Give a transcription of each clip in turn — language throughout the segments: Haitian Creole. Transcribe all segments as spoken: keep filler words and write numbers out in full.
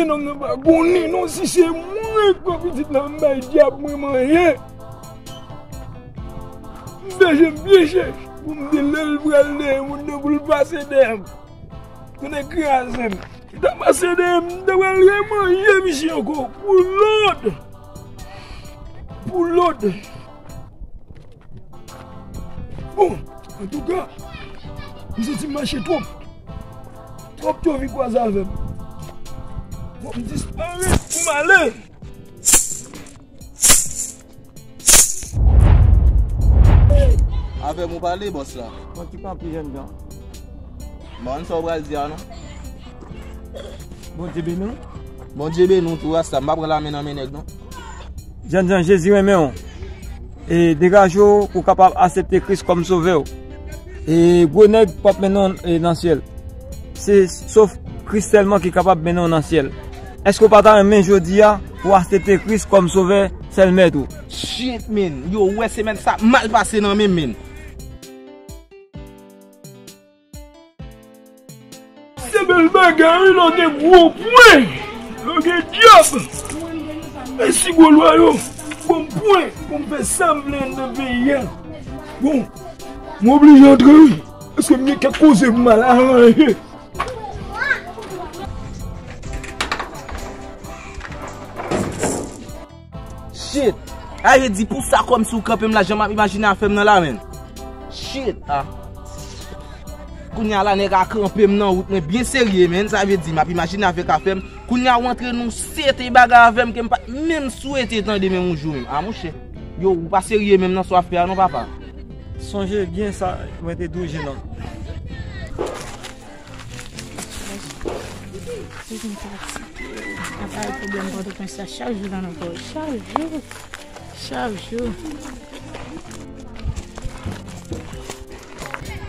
Nonm nan pa konnen non si se mwen k pran pitit la, m bay dyab mwen manje. M fè je m byen chèch pou m di lè l pral dèyè moun nan pou l pase dèyè m. Konnen kraze m. Li ta pase dèyè m, m ta pral remanje misye ankò. Pou lòd. Pou lòd. Bon, antouka, m santi m mache twòp. Twòp tchovi kwaze avè m. Fò m disparèt pou m ale. Avè m ou pale, bòs la. Bon, ti kanpe, jènjan. Bon, sa w pral di a non? Bondye beni w. Bondye beni w tou, Rasta. M pa pran lamen nan men nèg non. Jènjan, Jezi renmen w. E degaje w pou w kapab aksepte Kris kòm sovè w. E gwo nèg p ap mennen w, e, nan syèl. Se sof Kris sèlman ki kapab mennen w nan syèl. Èske w pa ta renmen jodi a pou w aksepte Kris kòm sovè sèl mèt ou? Shit, man. Yo, ou wè semèn sa mal pase nan men m, man. Se bèl bagay, wi, lè w gen gwo pwen, lè w gen dyab. Mèsi, gwo lwa yo. Bon pwen, pou m fè sa m vle anndan peyi a. Bon, m oblije antre, wi. Paske m gen kèk koze pou m al aranje. Shit! A vle di pou sa kòmsi w kanpe m la, jan m ap imajine afè m nan la, man. Shit! Ah. Kounye a la, nèg a kanpe m nan wout mwen byen serye, man. Sa vle di, m ap imajine avèk afè m. Kounye a, w antre nan yon sete bagay avè m ke m pa t menm swete tande menm yon jou menm. Ah, monchè. Yo, ou pa serye menm nan sa w ap fè a non, papa. Sonje byen sa mwen te di w, jenòm. Yo vin fatige. Apa e pwoblèm Pòtoprens la, chak jou nan nan kò, chak jou, chak jou.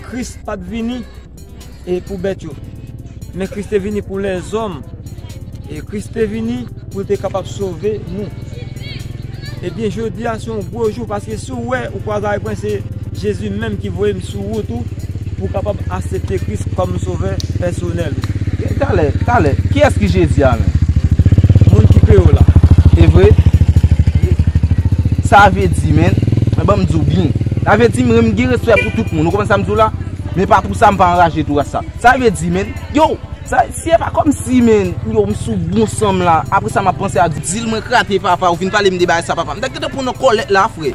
Kris pa t vini, e, pou bèt yo, men Kris te vini pou lèzòm. E Kris te vini pou l te kapab sove nou. Ebyen, jodi a se yon gwo jou, paske si w wè ou kwaze avèk mwen, se Jezi menm ki voye m sou wout ou pou w kapab aksepte Kris kòm sovè pèsonèl ou. Talè, talè, kiyès ki Jezi a menm? Moun ki kreye w la. E vre? Sa vle di, man, men ban m di w byen. Sa vle di, mwen, m gen respè pou tout moun. Ou konprann sa m di w la? Men pa pou sa m pa anraje tou, Rasta. Sa vle di, man, yo, sa, si e pa kòmsi, man, yo, m sou bon san m la. Apre sa, m ap panse a dil mwen k rate, papa. Ou fin pale m de bagay sa, papa. M ta gentan pran nan kòlèt la, frè.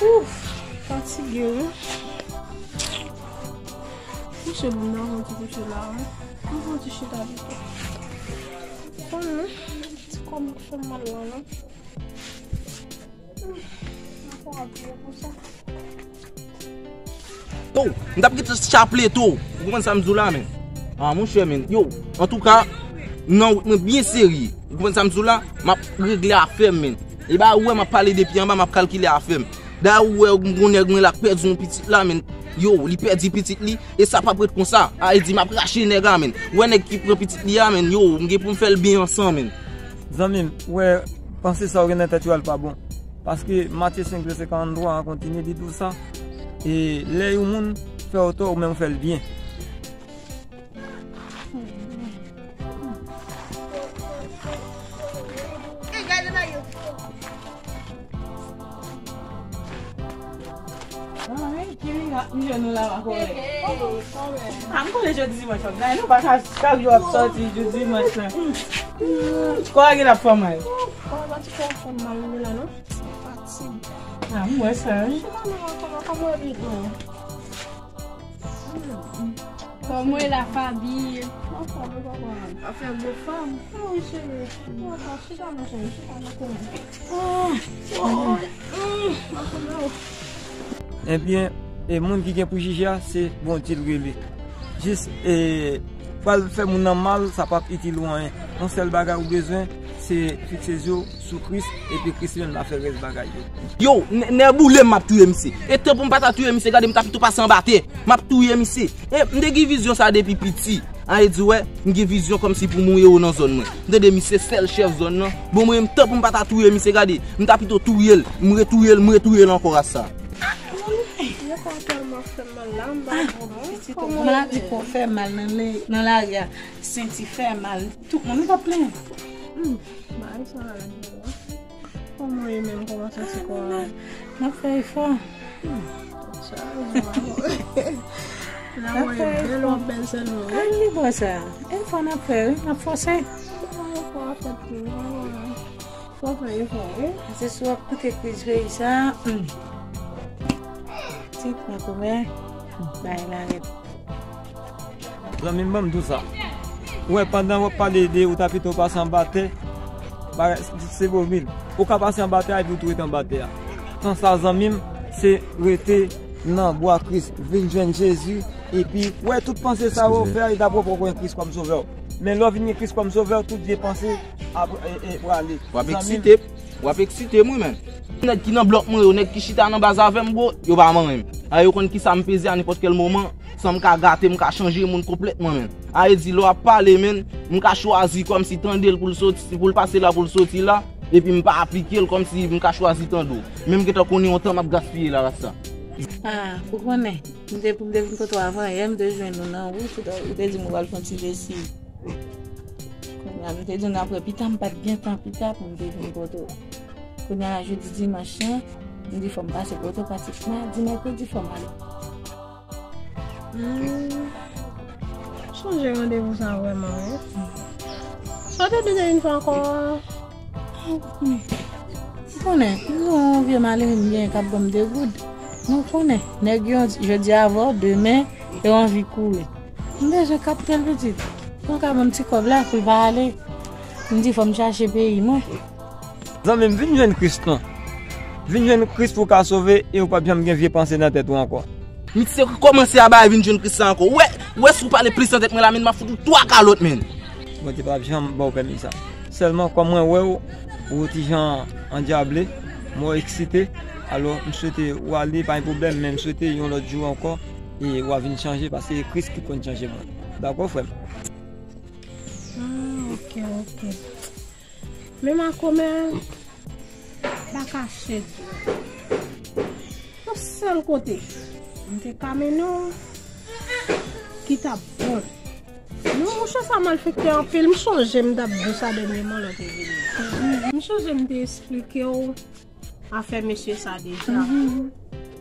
Ouf, fatige, wi. Kouche pou m nan yon ti kouche la, wi. Mwen fè yon ti chita pito. Konnen, ti kò m ap fè m mal la, non. Mwen fè anpil pou sa. Tou, m t ap kite chaple tou. Ou konprann sa m di w la, men? Ah, monchè, men. Yo, antouka, nan wout mwen byen serye. Ou konprann sa m di w la? M ap regle afè m, men. E ba ou wè m ap pale depi anba, m ap kalkile afè m. Da ou wè m gon nèg mwen la k pèdi yon pitit la, men. Yo, li pèdi pitit li, e sa p ap ret konsa. A, e di m ap rache nèg a, men. Ou wè nèg ki pran pitit li a, men. Yo, m gen pou m fè l byen ansanm, men. Zanmi m, ou wè, panse sa ou gen nan tèt ou a, l pa bon. Paske Matye senk vèsè karanntrwa an kontinye di tou sa, e lè yon moun fè w tò, ou menm ou fè l byen. Ann, ki mirak m jwenn nou la, ma kòrèk. Ah, m konnen jodi dimanch w ap la, nou pa ka chak jou ap sòti jou dimanch lan. Kò a genlè ap fè w mal. Kò a pa ti fè w fè m mal, men la non. Fatig. Ah, m wè sa, wi. Chita non, kòman, kòman w ye? Kòman w ye la, Fabi? Anfòm, ou pa pran mal. Afè gwo fanm. Ah wi, cheri. Ou pa chita non, cheri, chita nan kote. Ah, oh, oh, oh. Ebyen, e moun ki gen pou jije a, se Bondye l rele. Jis, e, pral fè moun nan mal, sa p ap itil ou anyen. Yon sèl bagay ou bezwen, se fikse zye w sou Kris, epi Kris li menm l ap fè rès bagay yo. Yo, nè, nè boule m, m ap touye misye. E tan pou m pa ta touye misye, gade m ta pito pase anba tè. M ap touye misye. E m te gen vizyon sa depi piti. A, e di wè, m gen vizyon kòmsi pou m wè yo nan zòn mwen. M tande misye sèl chèf zòn nan. Bon, mwen, m tan pou m pa ta touye misye, gade. M ta pito touye l. M retouye l, m retouye l ankò a sa. Kò tèlman fè m mal la, m pa konprann. Pitit, ou maladi, kò fè mal nan le-, nan lari a. Senti fè mal. Tout moun, ou pa plenyen. Hmm, bagay sa rèd vre wi. Kòman w ye menm? Kòman santi kò a? N ap fè efò. Hmm, sa, la w ap fè efò. Bèl w ap bèl sèlman wi. Al li bò sa. Efò n ap fè wi, n ap fòse. Efò ap fèt tou wi. Fò fè efò wi. Se sou ap koute kriz peyi sa. Hmm. Ti pran kòmè. Bay la rèd. Zanmi m, ban m di w sa. Ou wè, pandan w ap pale de ou ta pito pase anba tè, bagay, se vo mil. Ou ka pase anba tè a epi ou tou rete anba tè a. Tan sa, zanmi m, se rete nan bwa Kris, vin jwenn Jezi, epi, wè, tout panse sa yo fè a, e dabò pou w konn Kris kòm sovè w. Men lè w vin gen Kris kòm sovè w, tout vye panse ap, e, e, prale. W ap eksite, w ap eksite m wi, men. Nèg ki nan blòk mwen yo, nèg ki chita nan baz avè m, bro, yo pa manyen m. A, yo konn kisa m peze a nenpòt kèl moman, san m ka gate, m ka chanje moun konplètman, men. A, e di, lè w ap pale, men, m ka chwazi kòmsi tande l pou l soti, pou l pase la, pou l soti la, epi m pa aplike l kòmsi m ka chwazi tande w. Men m gentan konnen yon tan m ap gaspiye la, rasta. A, ou konnen. M te, m te vin kote w avan yè, m te jwenn ou nan wout, ou te, ou te di m ou pral fè yon ti lesiv. Kounye a, m te di w n ap wè pita, m pa t gen tan pita pou m te vin kote w. Kounye a, jodi dimanch lan, m di fò m pase kote w, pratikman, di mèkredi fò m ale. Hmm. M sonje randevou sa vrèman, wi. Sa w te di te vin fè ankò? Ou konnen, yon vye malere m gen k ap ban m de goud. Nou konnen, nèg yo jodi avè w, demen, yo anvi kouri. M bezwen kapte l pitit. Pou l ka ban m ti kòb la, pou l pa ale. M di fò m chache peyi mwen. Zanmi m, vin jwenn Kris non. Vin jwenn Kris pou w ka sove e ou p ap janm gen vye panse nan tèt ou ankò. Misye kòmanse a bay vin jwenn Kris la ankò. Ou wè, ou wè si w pale plis nan tèt mwen la, men m ap fout ou twa kalòt, men. Bondye p ap janm ba w pèmi sa. Sèlman, kòm mwen wè w, ou ti jan andyable, mwen eksite. Alò, m swete w ale, pa gen pwoblèm, men m swete yon lòt jou ankò, e w a vin chanje, paske se Kris ki konn chanje moun. Dakò, frè m? Ah, ok, ok. Men makomè, pa kache. Yon sèl kote, m te ka mennen w, ki t ap bon. Non, mouche sa malfektè anpil. M sonje m t ap di w sa dènyèman lè w te vini. M sonje m te esplike w afè mesye sa deja.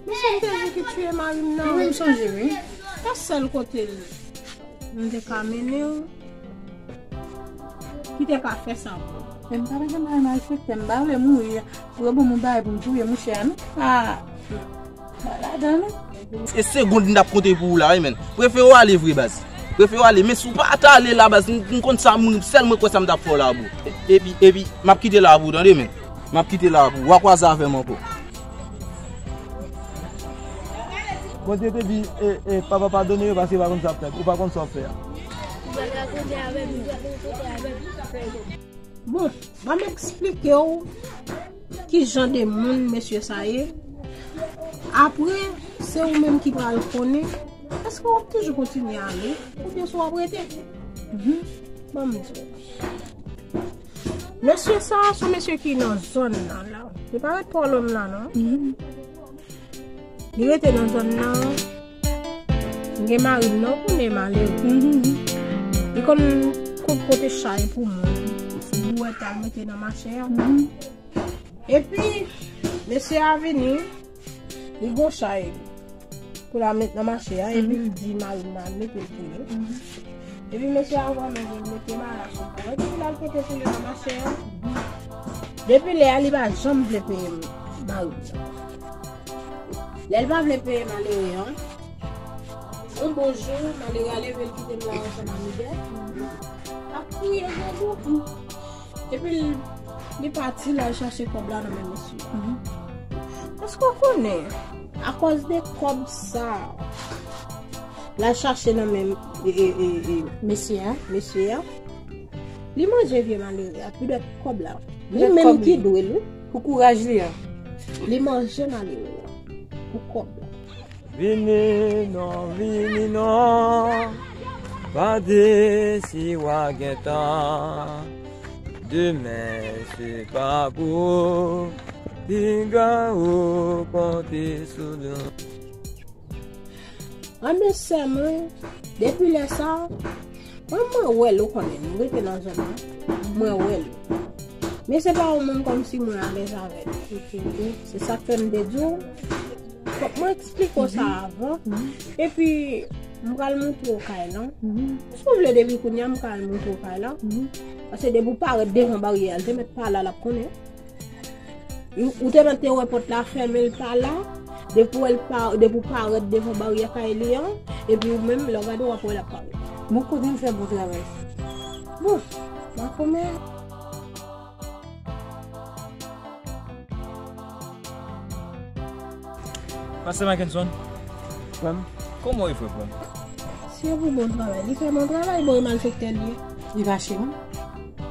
Mesye m te di ki tiye mari m nan. Wi, m sonje, wi. Yon sèl kote l, m te ka mennen w, ki te ka fè sa pou ou. Men m pa bezwen bay malfektè, m pa vle mouri. Pou yo ban m yon bagay pou m touye mouche a, non. Ah. Pa ladan, non. E segonn m t ap konte pou ou la, wi, men. Prefere w ale vre, baz. Prefere w ale, men si w pa t ale la, baz, m, m konn sa, m, sèl mwen kwè sa m t ap fè w la, bro. E, epi, epi, m ap kite la pou ou, tande, men. M ap kite la pou ou. W a kwaze avè m ankò. Bondye te di, e, e, papa padone yo, paske yo pa konn sa y ap fè. Ou pa konn sa w ap fè a. Bon, ban m eksplike w ki jan de moun mesye sa ye. Apre, se ou menm ki pral konnen, èske w ap toujou kontinye ale, oubyen si w ap rete? Mhm. Ban m di w. Mesye sa a, se yon mesye ki nan zòn nan la. Li pa ret twò lwen m la, non. Mhm. Li rete nan zòn nan. Gen mari m non, ou konnen malere. Mhm. Li konn kou-, pote chay pou moun. Bouwèt al mete nan mache a. Mhm. Epi, mesye a vini, li gon chay pou l al met nan mache a, epi l di mari m al mete l pou li. Mhm. Epi mesye a vòlè, li mete malach sou kò. Epi l al pote pou li nan mache a. Depi lè a, li pa janm vle peye m, mari m nan. Lè l pa vle peye malere an, yon bon jou, malere a leve, l kite m la ansanm a Miguel. L ap kriye grangou. Epi l, li pati, l al chache kòb la nan men mesye a. Mhm. Èske w konnen, akòz de kòb sa a, l al chache nan men, e, e, e, e, mesye a, mesye a, li manje vye malere a, poudèt kòb la. Li menm ki dwe l, wi. Pou kouraj li a. Li manje malere a pou kòb la. Vini non, vini non. Pa de si w a gen tan. Demen se pa pou ou. Piga ou konte sou nou. Anben sè mwen, depi lè sa, mwen, mwen wè l, ou konnen, nou rete nan zòn nan, mwen wè l. Men se pa yon moun kòmsi mwen alèz avè l. Se sa k fè m te di w, fòk mwen eksplike w sa avan. Epi, m pral montre w kay lan. Si w vle, depi kounye a, m pral montre w kay lan. Paske depi w parèt devan baryè a, l te mèt pa la, l ap konnen. Ou, ou te mèt te wè pòt la fèmen, l pa la. Depi w wè l pa, depi w parèt devan baryè kay li an, epi ou menm, lè w gade, w ap wè l ap parèt. Bon, kote m fè bon travay. Bon, makomè. Pastè Mackenson. Frè m. Kòman w ye, frè, frè m? Si e pou bon travay, li fè bon travay, bon, e malfektè li ye. Li fache, wi.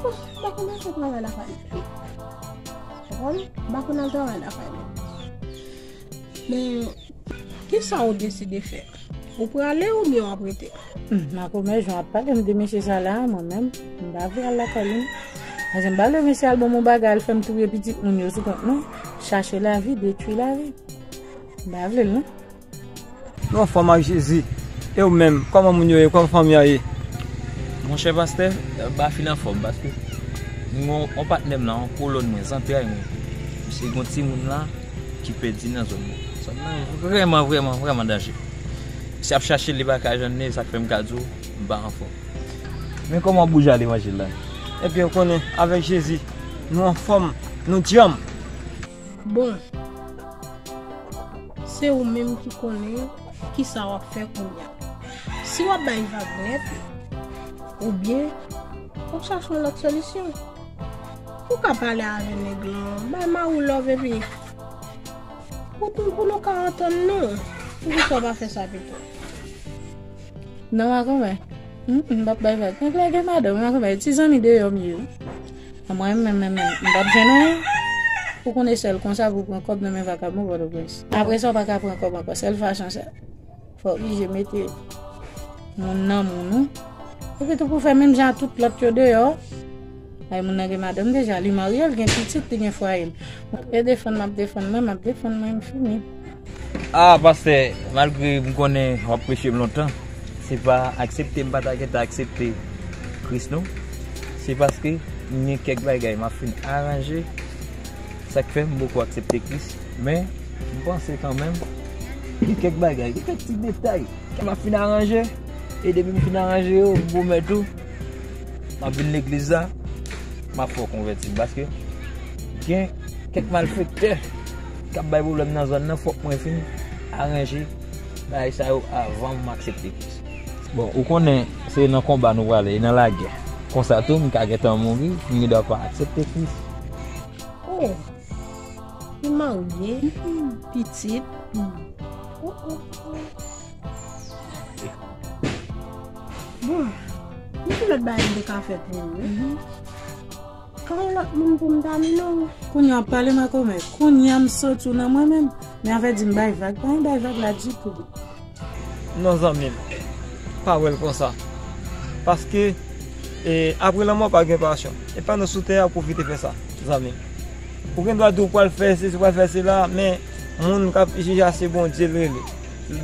Bon, m pa konn al fè travay lakay li. Konprann? M pa konn al travay lakay li. Men, kisa w deside fè? Ou prale oubyen w ap rete? Hmm, makomè, jan w ap pale m de mesye sa la, mwen menm, m pa vle al lakay li. Paske m pa vle mesye al ban m yon bagay, al fè m touye pitit moun yo sou kont mwen. Chache lavi, detwi lavi. M pa vle l, non. Nou anfòm ak Jezi. E ou menm, kòman moun yo ye? Kòman fanmi an ye? Monchè pastè, m pa fin anfòm paske m gen yon patnè m la, yon kolòn mwen, zantray mwen. Misye gen yon timoun la ki pèdi nan zòn nan. Zòn nan vrèman, vrèman, vrèman danje. Misye ap chache l, li pa ka jwenn li, sa k fè m ka di w, m pa anfòm. Men kòman w bouje al evanjil la? Ebyen, ou konnen, avèk Jezi, nou anfòm, nou djanm. Bon, se ou menm ki konnen kisa w ap fè kounye a. Si w ap bay vag nèt, oubyen w ap chache yon lòt solisyon. Ou ka pale avè nèg lan, bay mari w love epi pou, pou, pou nou ka antann nou. Poukisa w pa fè sa pito? Non, makomè. Hmm, m p ap bay vag. Nèg la gen madanm, makomè. Ti zanmi deyò m ye wi. Mwen menm, menm, menm, m p ap jwenn anyen. Ou konnen sèl konsa pou pran kòb nan men vakabon Pòtoprens. Apre sa, w pa ka pran kòb ankò. Sèl fason sa. Fò w oblije mete moun nan moun ou. Epi tou pou fè menm jan ak tout lòt yo deyò. Ay, moun nan gen madanm deja, li marye, li gen pitit, li gen fwaye l. Mwen te defann, m ap defann mwen, m ap defann mwen, m fini. Ah, pastè, malgre m konnen w ap preche m lontan, se pa aksepte m pa ta gentan aksepte Kris non. Se paske m gen kèk bagay m ap fin aranje, sa k fè m poko aksepte Kris. Men, m panse kanmenm, gen kèk bagay, gen kèk ti detay ke m ap fin aranje. E depi m fin aranje yo, m pwomèt ou, m ap vin legliz la, m ap fè w konvèti. Paske gen kèk malfektè k ap bay pwoblèm nan zòn nan, fòk mwen fin aranje bagay sa yo avan m aksepte Kris. Bon, ou konnen se nan konba nou prale, e nan lagè. Konsa tou, m ka gentan mouri, m gen dwa pa aksepte Kris. Oh! Li marye, pitit. Oh, oh, oh. Bon, men ki lòt bagay m te ka fè pou ou, wi? Ka yon lòt moun pou m ta mennen w? Kounye a w ap pale makomè. Kounye a m soti w nan mwen menm. Men afè di m bay vag, pa yon bay vag la ditou. Non, zanmi m, pa wè l konsa. Paske, e, apre lanmò pa gen pasyon. E pa nou sou tè a pwofite fè sa, zanmi m. Ou gen dwa di w pral fè sesi, pral fè sela, men moun k ap jije a se Bondye l rele.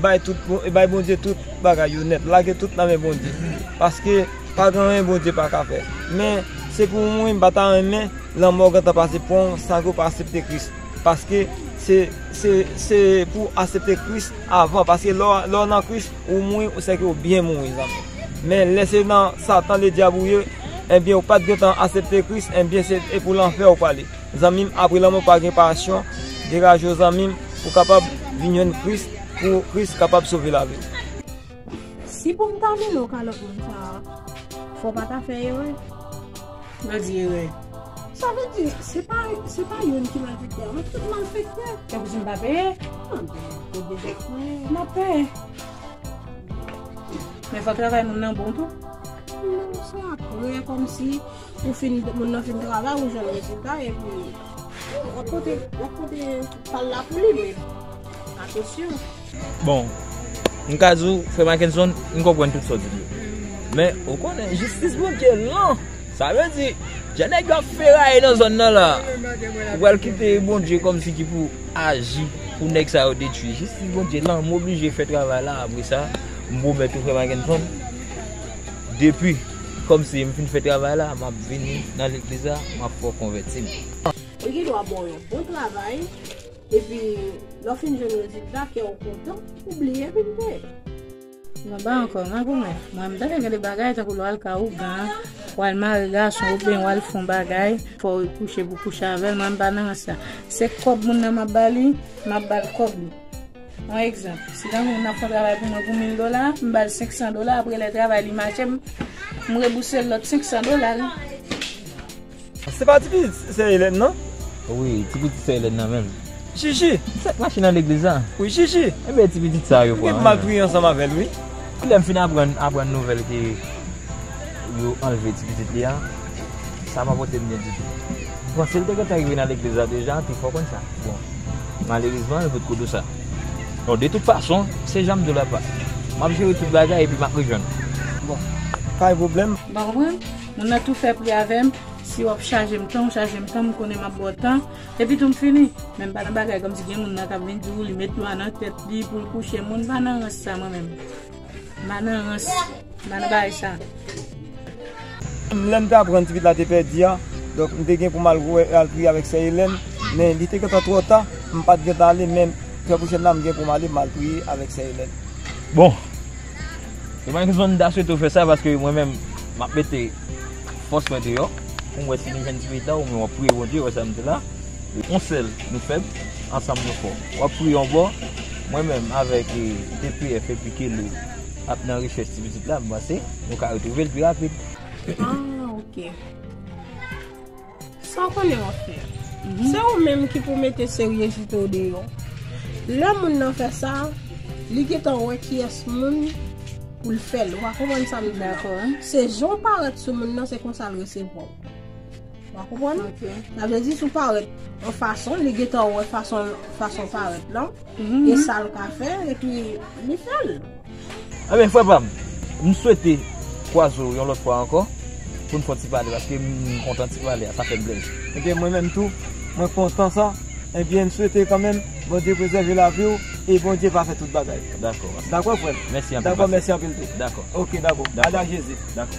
Bay tout, bay Bondye tout bagay yo nèt. Lage tout nan men Bondye. Paske pa gen anyen Bondye pa ka fè. Men se pou mwen, m pa ta renmen lanmò gentan pase pran w san ke w pa aksepte Kris. Paske se, se, se pou w aksepte Kris avan. Paske lè w, lè w nan Kris, ou mouri, ou sèke ou byen mouri, zanmi. Men lè se nan Satan, ledyab ou ye, ebyen, ou pa t gentan aksepte Kris, ebyen, se, e pou lanfè ou prale. Zanmi m, apre lanmò pa gen pasyon, degaje w, zanmi m, pou w kapab vin jwenn Kris, pou Kris kapab sove lavi w. Si pou m ta mennen w ka lòt moun sa a, fò w pa ta fè erè. Lè w di erè. Sa vle di, se pa, se pa youn ki malfektè, nou tout malfektè. Tankou si m pa peye? Ah, ben, ou deja konnen. M ap peye. Men fò travay moun nan bon tou. Non, se apre, kòmsi ou fin, moun nan fin travay, ou jwenn rezilta, epi w ap pote, w ap pote pa l la pou li, men atansyon. Bon, m ka di w, frè Mackenson, m konprann tout sa w di yo. Men, ou konnen, jistis Bondye lan. Sa vle di, jan nèg yo ap feraye nan zòn nan la, ou pral kite Bondye kòmsi ki pou aji Pou nèg sa yo detwi. Jistis Bondye la, m oblije fè travay la. Apre sa, m pwomèt ou, frè m ak fanm, depi kòmsi m fin fè travay la, m ap vini nan legliz la, m ap fè w konvèti m. Li gen dwa ba w yon bon travay, epi lè w fin jwenn rezilta, kè w kontan, ou bliye epi l peye. Mwen pa ankò, mwen goumen. Mwen, m tande gen de bagay, tankou lè w al ka ougan, w al mare gason, oubyen w al fè yon bagay, fò w kouche pou kouche avè l, mwen, m pa nan rans sa. Se kòb moun nan m ap ba li, m ap ba l kòb li. Yon egzanp, si tankou moun nan ap fè yon travay pou mwen pou mil dola, m ba l senk san dola, apre lè travay li mache, m, m rebouse l lòt senk san dola, wi. Se pa ti pitit sè Elèn nan? Wi, ti pitit sè Elèn nan menm. Chichi! Sa k mache nan legliz la? Wi, Chichi! Enben, ti pitit sa yo pran. M gen pou m al priye ansanm avè l, wi. Lè m fin aprann, aprann nouvèl ke yo anlve ti pitit li a, sa pa pote m byen ditou. M panse l te gentan rive nan legliz la deja, te fò konn sa. Bon, malerezman, yo potko di w sa. Bon, de tout fason, se jan m di w la pa. M ap jere tout bagay epi m ap rejwenn ou. Bon, pa gen pwoblèm. M pa konprann. Moun nan tou fè pri avè m. Si w ap chaje m tan, w chaje m tan, m konnen m ap ba w tan. Epi tou m fini. Men m pa nan bagay kòmsi gen moun nan k ap vin di w li met dwa nan tèt li pou l kouche moun. M pa nan rans sa mwen menm. M pa nan rans. M pa nan bagay sa. Lè m te aprann ti pitit la te pèdi a, donk m te gen pou m al wè, al priye avèk sè Elèn, men li te gentan twò ta, m pa t gentan ale, men frè pwochèn la m gen pou m ale, m al priye avèk sè Elèn. Bon, Evangelis, m ta swete w fè sa paske mwen menm, m ap mete fòs mwen deyò pou m wè si nou jwenn ti pitit la, oubyen w ap priye Bondye, wè sa m di la. Yon sèl, nou fèb, ansanm nou fò. W ap priye yon bò, mwen menm avèk, eh, D P F epi Kele ap nan rechèch ti pitit la, m panse nou ka retwouve l pi rapid. Ah, ok. Sa w konnen w ap fè a. Se ou menm ki pou mete seryezite w deyò. Lè moun nan fè sa, li gentan wè kiyès moun pou l fè l. Ou pa konprann sa m di la? Dakò. Se jan w parèt sou moun nan, se konsa l resevwa w. Ou pa konprann? Ok. Sa vle di, si w parèt yon fason, li gentan wè fason, fason w parèt lan, e sa l ka fè, epi li fè l. Enben, frè pa m, m swete kwaze w yon lòt fwa ankò pou n fè yon ti pale, paske m kontan ti pale a, sa fè m plezi. Ebyen, mwen menm tou, mwen kontan sa. Ebyen, m swete kanmenm Bondye prezève lavi w e Bondye pa fè tout bagay. Dakò. Dakò, frè m? Mèsi anpil, pastè. Dakò, mèsi anpil tou. Dakò. Ok, dakò. Dakò. Ada Jezi. Dakò.